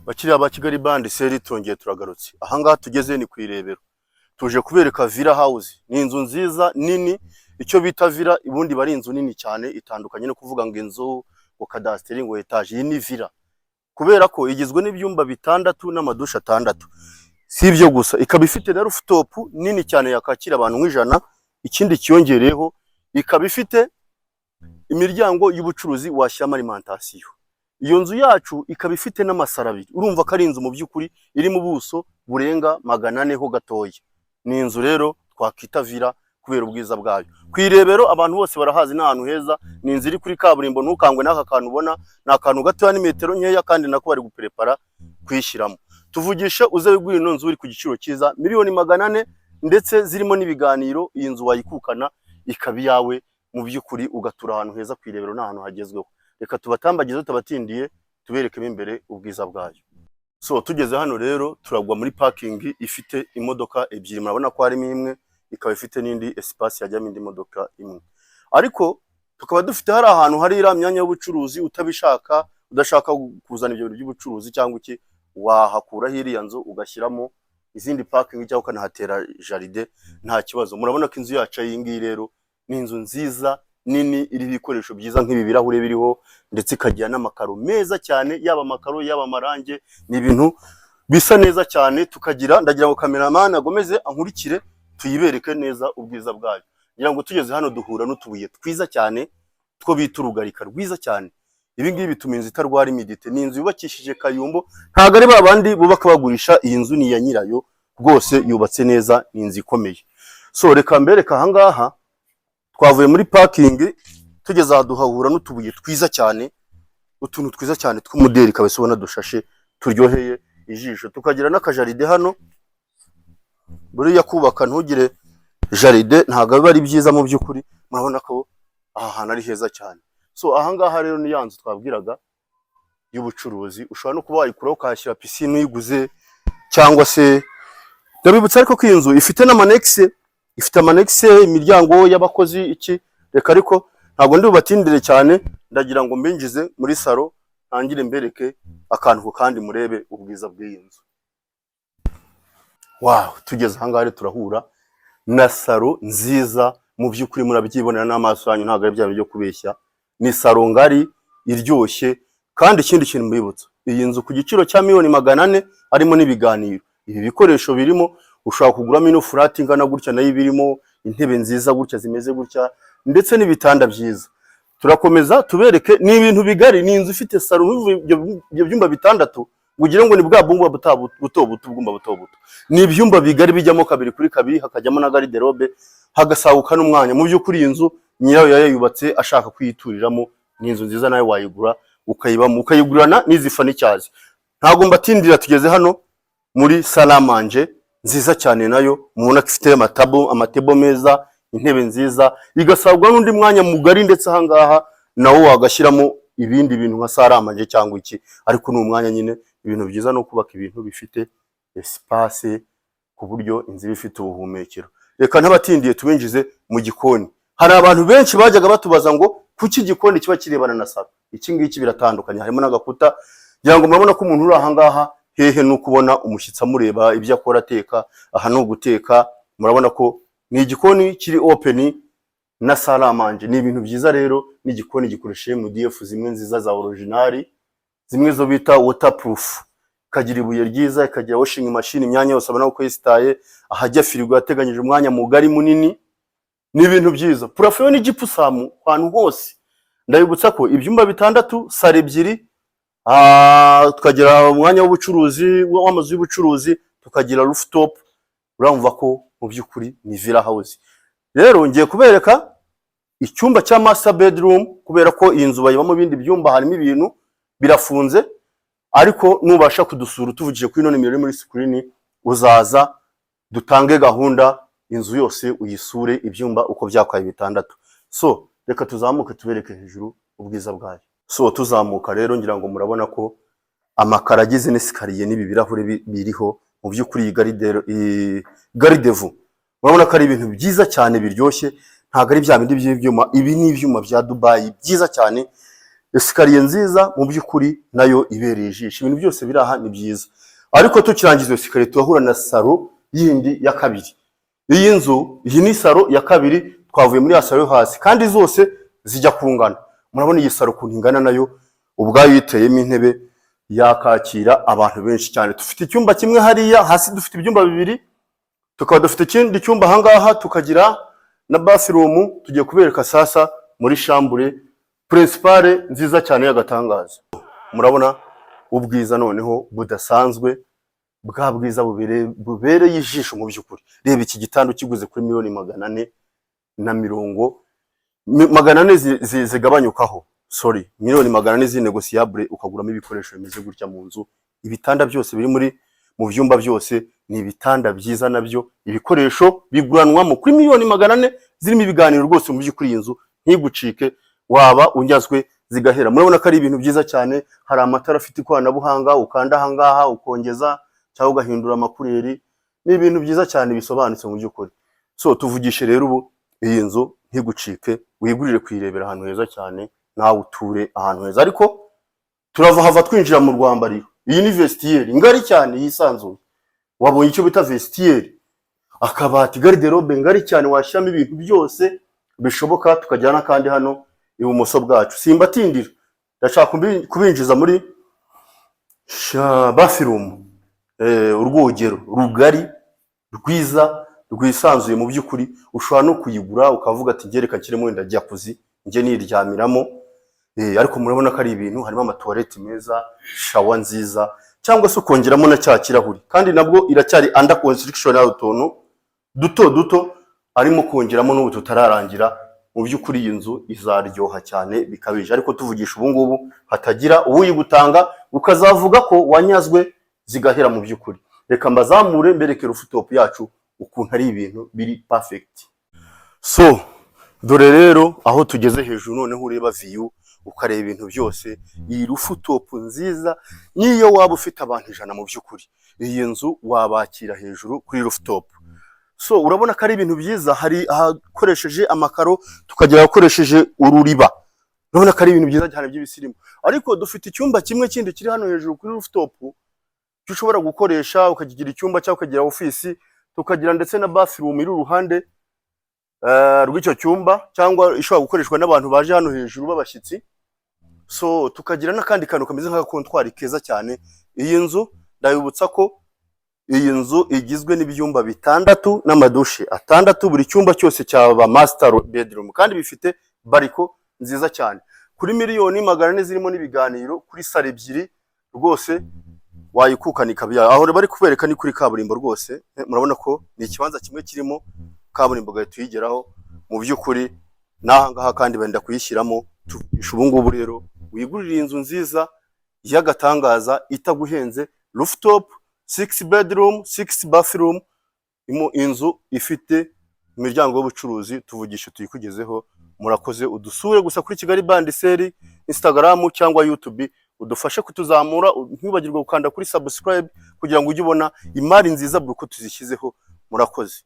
Bakiriya ba Kigali Band Seri, turongeye turagarutse. Ahangaha tugeze ni ku Irebero, tuje kubereka villa house. Ni inzu nziza nini. Icyo bita villa ubundi iba ari inzu nini cyane, itandukanye no kuvuga ngo inzu, ngo kadasiteri, ngo etaje. Iyi ni villa kubera ko igizwe n'ibyumba bitandatu n'amadushe atandatu. Si ibyo gusa, ikaba ifite na rooftop nini cyane yakakira abantu nk'ijana. Ikindi kiyongereyeho, ikaba ifite imiryango y'ubucuruzi, washyiramo alimentation. Iyo nzu yacu ikaba ifite n'amasaro abiri. Urumva ko ari inzu mu by'ukuri iri mu buso burenga 400 ho gatoya. Ni inzu rero twakwita villa kubera ubwiza bwayo. Ku Irebero abantu bose barahazi, ni ahantu heza. Ni inzu iri kuri kaburimbo. Ntukangwe n'aka kantu ubona, ni akantu gatoya, ni metero nkeya, kandi nako bari guprepara kuyishyiramo. Tuvugishe uze wigurire ino nzu iri ku giciro cyiza, miliyoni 400, ndetse zirimo n'ibiganiro. Iyi nzu wayikukana ikaba iyawe mu by'ukuri, ugatura ahantu heza. Ku Irebero ni ahantu hagezweho. Reka tubatambagize tutabatindiye, tuberekemo imbere ubwiza bwayo. So tugeze hano rero, turagwa muri parking ifite imodoka ebyiri. Murabona ko harimo imwe, ikaba ifite n'indi espace yajyamo indi modoka imwe. Ariko tukaba dufite hari ahantu hari iriya myanya y'ubucuruzi. Utabishaka, udashaka kuzana ibyo bintu by'ubucuruzi cyangwa iki, wahakuraho iriya nzu ugashyiramo izindi parking cyangwa ukanahatera jardin, nta kibazo. Murabona ko inzu yacu iyi ngiyi rero ni inzu nziza nini, iriho ibikoresho byiza nk'ibi birahure biriho, ndetse ikagira n'amakaro meza cyane. Yaba amakaro, yaba amarange, ni ibintu bisa neza cyane. Tukagira, ndagira ngo cameraman agomeze ankurikire, tuyibereke neza ubwiza bwayo. Ngira ngo tugeze hano duhura n'utubuye twiza cyane two bita urugarika rwiza cyane. Ibi ngibi bituma inzu itarwara humidité. Ni inzu yubakishije kayumbo, ntabwo ari ba bandi bubaka bagurisha. Iyi nzu ni iya nyirayo rwose, yubatse neza, ni inzu ikomeye. So reka mbereke ahangaha. Twavuye muri parking, tugeze aha duhahura n'utubuye twiza cyane, utuntu twiza cyane tw'umuderi kabisa, ubona dushashe turyoheye ijisho. Tukagira n'akajardin hano. Buriya kubaka ntugire jardin ntabwo biba ari byiza mu by'ukuri. Murabona ko aha hantu ari heza cyane. So ahangaha rero ni ya nzu twabwiraga y'ubucuruzi. Ushobora no kuba wayikuraho ukahashyira piscine uyiguze, cyangwa se ndabibutsa ariko ko iyi nzu ifite n'ama annexe, ifite ama annexe, imiryango y'abakozi, iki. Reka ariko ntabwo ndi bubatindire cyane, ndagira ngo mbinjize muri salon, ntangire mbereke akantu ku kandi, murebe ubwiza bw'iyi nzu. Wow, tugeze ahangaha rero turahura na salon nziza. Mu by'ukuri murabyibonera n'amaso yanyu, ntabwo ari bya byo kubeshya. Ni salon ngari iryoshye. Kandi ikindi kintu mbibutsa, iyi nzu ku giciro cya miliyoni 400 harimo n'ibiganiro. Ibi bikoresho birimo, ushobora kuguramo ino flat ingana gutya, nayo ibirimo intebe nziza gutya, zimeze gutya, ndetse n'ibitanda byiza. Turakomeza tubereke. Ni ibintu bigari, ni inzu ifite salon, ibyo byumba bitandatu, ngo ugire ngo ni bwa bwumba buto buto, ubwumba buto buto. Ni ibyumba bigari bijyamo kabiri kuri kabiri, hakajyamo na garde-robe, hagasaguka n'umwanya. Mu by'ukuri iyi nzu nyirayo yayubatse ashaka kuyituriramo. Ni inzu nziza, nawe wayigura ukayibamo, ukayigurana n'izi furnitures. Ntabwo mbatindira, tugeze hano muri salle à manger nziza cyane, nayo mubona ko ifite amatable meza, intebe nziza, igasabwa n'undi mwanya mugari. Ndetse ahangaha nawo wagashyiramo ibindi bintu nka salle à manger cyangwa iki, ariko ni umwanya nyine. Ibintu byiza no kubaka ibintu bifite espace, ku buryo inzu iba ifite ubuhumekero. Reka ntabatindiye, tubinjize mu gikoni. Hari abantu benshi bajyaga batubaza ngo kuki igikoni kiba kirebana na salon? Iki ngiki biratandukanye, harimo n'agakuta. Ngira ngo murabona ko umuntu uri ahangaha hehe ni ukubona umushyitsi amureba ibyo akora ateka. Aha ni uguteka. Murabona ko ni igikoni kiri open na salle à manger. Ni ibintu byiza rero. N'igikoni gikoresheje MDF zimwe nziza za original, zimwe zo bita waterproof, ikagira ibuye ryiza, ikagira washing machine, imyanya yose abona ko yesitaye. Ahajya firigo yateganyije umwanya mugari munini. Ni ibintu byiza. Plafond yo ni gypsum ahantu hose. Ndabibutsa ko ibyumba bitandatu, salon ebyiri, tukagira umwanya w'ubucuruzi, w'amazu y'ubucuruzi, tukagira rooftop. Urumva ko mu by'ukuri ni villa house. Rero ngiye kubereka icyumba cya master bedroom, kubera ko iyi nzu bayibamo ibindi byumba, harimo ibintu birafunze. Ariko nubasha kudusura utuvugije kuri ino nimero iri muri screen, uzaza dutange gahunda, inzu yose uyisure, ibyumba uko byakabaye bitandatu. So reka tuzamuke tubereke hejuru ubwiza bwayo. So tuzamuka rero, ngira ngo murabona ko amakaro agize n'escalier n'ibi birahure biriho, mu by'ukuri iyi iyi garde-fou, murabona ko ari ibintu byiza cyane biryoshye. Ntabwo ari bya bindi by'ibyuma, ibi ni ibyuma bya Dubayi byiza cyane. Escalier nziza mu by'ukuri, nayo ibereye ijisho. Ibintu byose biri aha ni byiza. Ariko tukirangiza iyo escalier, turahura na salon yindi ya kabiri. Iyi nzu, iyi ni salon ya kabiri. Twavuye muri ya salon yo hasi, kandi zose zijya kungana. Murabona iyi salon ukuntu ingana, nayo ubwayo yiteyemo intebe yakakira abantu benshi cyane. Dufite icyumba kimwe hariya hasi, dufite ibyumba bibiri, tukaba dufite ikindi cyumba ahangaha, tukagira na bathroom. Tugiye kubereka sasa muri chambre principale nziza cyane y'agatangaza. Murabona ubwiza noneho budasanzwe, bwa bwiza bubereye ijisho mu by'ukuri. Reba iki gitanda, ukiguze kuri miliyoni 440, 400 zigabanyukaho, sorry, miliyoni 400 zi négociable, ukaguramo ibikoresho bimeze gutya mu nzu. Ibitanda byose biri mu byumba byose ni ibitanda byiza, nabyo ibikoresho biguranwamo kuri miliyoni 400 zirimo ibiganiro. Rwose mu by'ukuri iyi nzu ntigucike, waba unyazwe zigahera. Murabona ko ari ibintu byiza cyane. Hari amatara afite ikoranabuhanga, ukanda ahangaha ukongeza cyangwa ugahindura ama couleur. Ni ibintu byiza cyane bisobanutse mu by'ukuri. So tuvugishe rero ubu, iyi nzu ntigucike, wigurire kuyirebera ahantu heza cyane, nawe uture ahantu heza. Ariko turava hava twinjira mu rwambariro. Iyi ni vestiaire ngari cyane yisanzuye. Wabonye icyo bita vestiaire, akabati, garde-robe ngari cyane washyiramo ibintu byose bishoboka. Tukajyana kandi hano ibumoso bwacu. Simbatindira, ndashaka kubinjiza muri bathroom, urwogero rugari rwiza rwisanzuye. Mu by'ukuri ushobora no kuyigura ukavuga ati: "Njye reka nshyiremo wenda jacuzzi, njye niryamiramo." Ariko murabona ko ari ibintu, harimo ama toilette meza, shower nziza, cyangwa se ukongeramo na cya kirahuri. Kandi nabwo iracyari under construction, hari utuntu duto duto arimo kongeramo n'ubu tutararangira. Mu by'ukuri iyi nzu izaryoha cyane bikabije. Ariko tuvugisha ubu ngubu, hatagira uwuyigutanga ukazavuga ko wanyazwe zigahera. Mu by'ukuri reka mbazamure mbereke rooftop yacu ukuntu ari ibintu biri perfect. So dore rero aho tugeze hejuru noneho, ureba view, ukareba ibintu byose. Iyi rooftop nziza, niyo waba ufite abantu 100, mu by'ukuri iyi nzu wabakira hejuru kuri rooftop. So urabona ko ari ibintu byiza. Hari ahakoresheje amakaro, tukagera ahakoresheje ururiba. Urabona ko ari ibintu byiza cyane by'ibisirimu. Ariko dufite icyumba kimwe kindi kiri hano hejuru kuri rooftop cyo ushobora gukoresha ukakigira icyumba cyangwa ukagira ofisi. Tukagira ndetse na bathroom iri uruhande rw'icyo cyumba, cyangwa ishobora gukoreshwa n'abantu baje hano hejuru b'abashyitsi. So tukagira n'akandi kantu kameze nk'aga comptoir keza cyane. Iyi nzu, ndabibutsa ko iyi nzu igizwe n'ibyumba bitandatu n'amadushe atandatu, buri cyumba cyose cyaba master bedroom, kandi bifite balcon nziza cyane. Kuri miliyoni 400 zirimo n'ibiganiro, kuri salon ebyiri, rwose wayikukana ikaba iyawe. Aho bari kubereka ni kuri kaburimbo rwose. Murabona ko ni ikibanza kimwe kirimo kaburimbo, ugahita uyigeraho mu by'ukuri. N'aha ngaha kandi benda kuyishyiramo. Tuvugisha ubu ngubu rero, wigurire inzu nziza y'agatangaza itaguhenze, rooftop, six bedroom, six bathroom, inzu ifite imiryango y'ubucuruzi. Tuvugishe tuyikugezeho. Murakoze. Udusure gusa kuri Kigali Buy and Sell, Instagram cyangwa YouTube, udufashe kutuzamura. Ntiwibagirwe gukanda kuri subscribe kugira ngo ujye ubona imari nziza buri uko tuzishyizeho. Murakoze.